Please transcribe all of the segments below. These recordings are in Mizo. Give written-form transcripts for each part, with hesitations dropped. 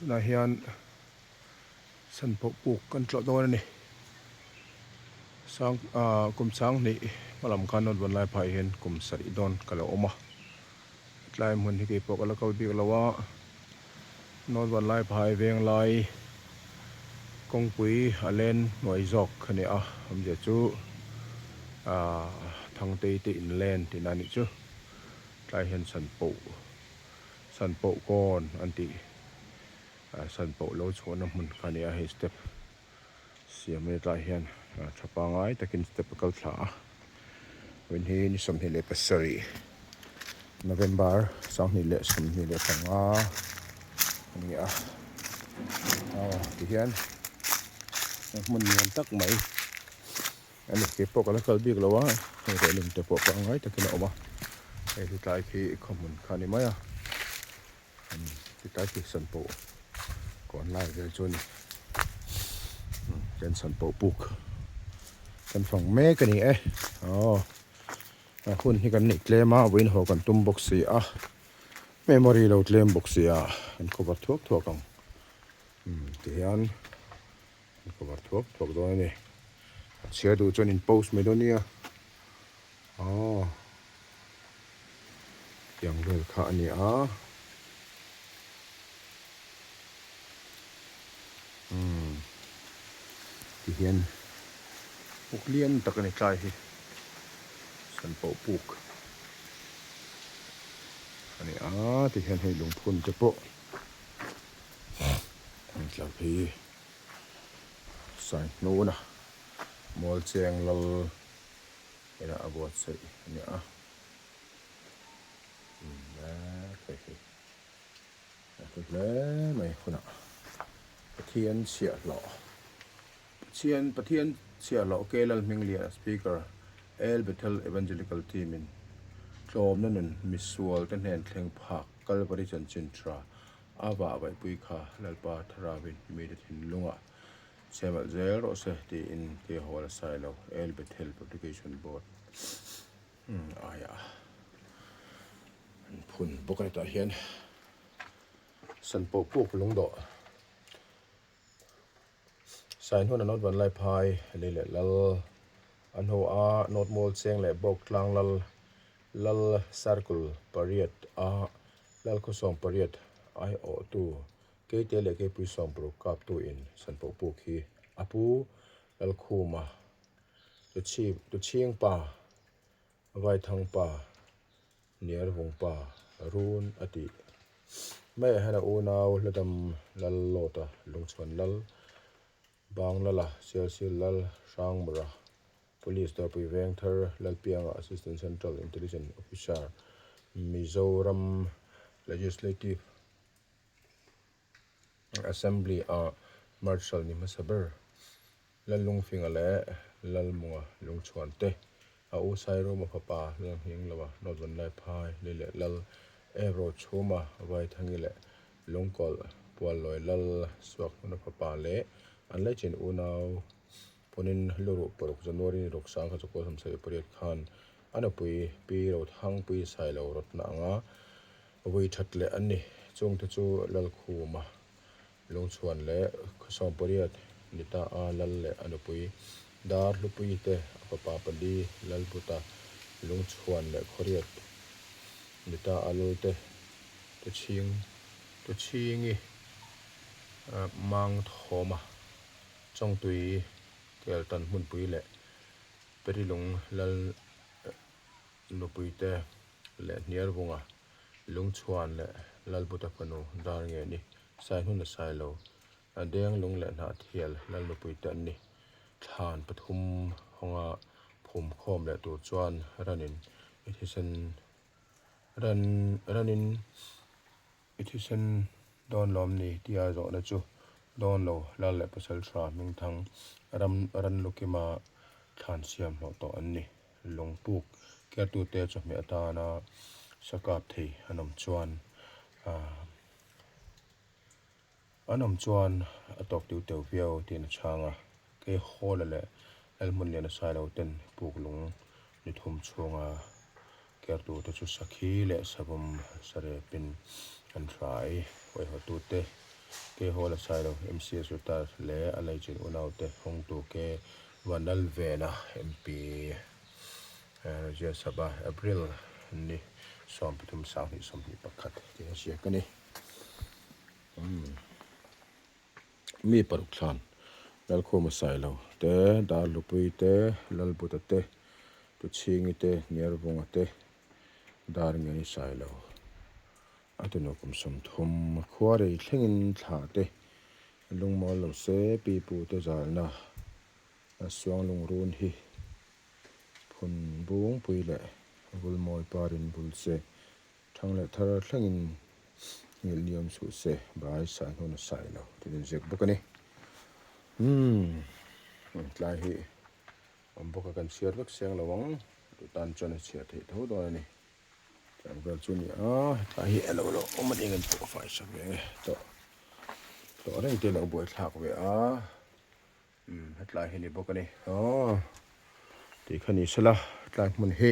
Tunah hian sanpawh puk kan tlawh dawn a ni. Sang ah kum sanghnih hmalam khan note vawn lai phah hian kum sarih dawn ka lo awm a. Tlai hmun hi keipawh ka la kal bik lo a, note vawn lai phai veng lai kawngpui a len hnuai zawk a ni a, awmzia chu ah Thangtei te in len tihna a nih chu. Tlai hian sanpawh sanpawh kawn an tih ah sanpawh lo chhuahna hmun kha a ni a, hei step siam a ni tlai hian tha pangai takin step a kal thla a vawiin hi ni 27 November 2025 a ni a aw tihian hmun nuam tak mai. A ni ke pawh ka la kal bik lo a, hei rehlim te pawh pangngai takin a awm a, hei hi tlai khi khawhmun kha a ni mai a, ti tlai khi san pawh kawn lai vel chu a ni, chuan san pawh puk kan fang mek a ni e, aw a hun hi kan neih tlem a vawiin haw kan tum bawk si a, memory lo tlem bawk si a, kan cover thuak thuak ang tihian. An cover thuak thuak dawn a ni. A chhiar duh chuan in post mai dawn nia. Aww. Tiang vel kha a ni a. Umm. Ti hian puk lian tak a ni tlai hi. San pawh puk a ni a. Ti hian hei lungphun te pawh an tlar phei. Saihnuna Mualcheng lal ina a buatsaih a ni a. Hei hi a hlu hle mai hunah Pathian chhiahhlawh Pathian Pathian chhiahhlawh K Lalhmingliana Speaker El Bethel Evangelical Team in tlawmna nun misual te hnen thleng phak Kalvari chanchin tha A vah vaihpui kha Lalpa Thlarauin mite thinlungah chhemalh zel rawh se tiin ke hawl a sai lo, El Bethel Publication Board aiah an phun bawk a ni tah hian san pawh puk lungdawh Sainhuna North Vanlaiphai lei leh lal a hnu a North Mual Cheng leh Bawk Tlang Lal Lal Circle pariat a Lal Khawsawm pariat aiawhtu Keite leh Keipui Sawmparuk kaptu in Sanpawh puk hi a pu Lalkhuma Tuchhing pa Vaithang pa Niarvung pa Run a tih maiah hian a unau Hladam Lal Lawta Lungchhuan Lal Banglala Sialsil Lal Hrangmura Police Dawrpui Vengthar Lalpianga Assistant Central Intelligence Officer Mizoram Legislative Assembly ah Marshal ni hmasa ber Lallungfinga leh Lalmunga lungchhuan te, a u Sairuma fapa Lalnghingloa North Vanlaiphai li leh Lal Evro Chhuma Vaithangi leh Lungkawlh Puallawi Lal Suakhmuna fapa leh an Leichin unau Punin Luruh paruk January ni ruk sang kha chu kawl 78 khan a nupui Pi Rothangpui Sailo rawtna anga Vui that leh an ni. Chungte chu Lalkhuma lungchhuan leh Khawsawm pariat ni ta a Lal leh a nupui Dar Hlupui te, a fapa pali Lalbuta lungchhuan leh Khawriat ni ta a Lal te, Tuchhing Tuchhingi Mangthawma Chawngtui Keltan hmunpui leh Perilung Lal nupui te leh Hniarvunga Lungchhuan leh Lalbuta fanu dar nge ni Saihnuna Sailo, a deng lung leh hnah thial Lal nupui te an ni. Thlan pathum hawnga phum khawm leh tur chuan ranin i thisen ran ranin i thisen dawn lawm ni tia zawhna chu dawn lo Lal leh Pasal tha hmingthang ram ran lukima thlan siam hlawh tawh an ni. Lungpuk kertute chawhmeh atana sa kap thei an awm chuan ahh an awm chuan a tawk tiu teu viau tiin a chhang a, kei Hawla leh Lalhmunliana Sailo ten puk lung ni thum chhunga kertute chu sakhi leh savawm sarepin an hrai huaihawtute. K Hall a Sailo, MCS retired leh a laichin unaute hawngtu K Vanlalvena MP Rajya Sabha April ni 13 2021 tih a ziak a ni. Mi paruk thlan Lalkhuma Sailo te, Darlupui te, Lalbuta te, Tuchhingi te, Niarvunga te, Darngeni Sailo a tunu kum 30 khua rei thlengin thla te lungmawl lo se pipu te zalna a suang lungrun hi phun bungpui leh vulmawi parin bul se Thang leh thar thlengin nghilh ni awm suh se, bai sai hnu na sai lo tih in ziak bawk a ni. Umm tlai hi awm bawk a kan chhiar vek seng lo ang, tu tan chuan a chhiar theih tho dawn a ni. Tlai vel chu a ni a, hetlai hi elo lo awm a ni ngen pawh a fai sak ve nge tawh tawh reng te lo buaithlak ve a. Umm hetlai hi ni bawk a ni aw tih kha ni sela hetlai hmun hi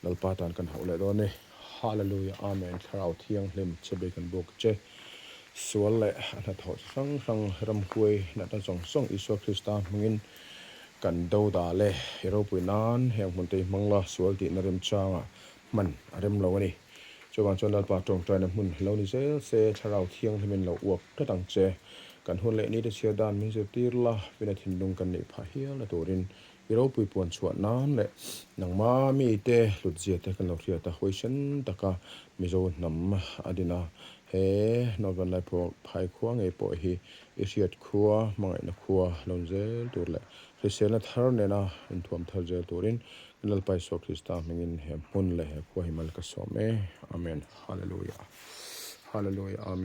Lalpa tan kan hauh leh dawn a ni Hallelujah Amen Thlarau Thianghlim che bei kan buk che sual leh a hnathawh chi hrang hrang ramhuai natna zawng zawng Isua Krista hmangin kan do dah leh i ropui nan heng hmun te hi hmang la sual tihna remchanga hman a rem lo a ni. Chuvang chuan Lalpa tawngtaina hmun lo ni zel se, Thlarau Thianghlimin lo uap tlat ang che. Kan hun leh nite chhiar dan min zirtir la, vina thinlung kan neih phah hial na turin i ropui puan chhuah nan leh nangma mite hlutzia te kan lo hriat a, huaisen taka Mizo hnam a din a. He Northern Laiphawk phai khua ngei pawh hi i hriat khua, hmangaihna khua lo ni zel tur leh hriselna thar nena inthuam thar zel turin Lalpa Isua Krista hmingin he hmun leh he khua hi mal ka sawm e. Amen. Hallelujah. Hallelujah. Amen.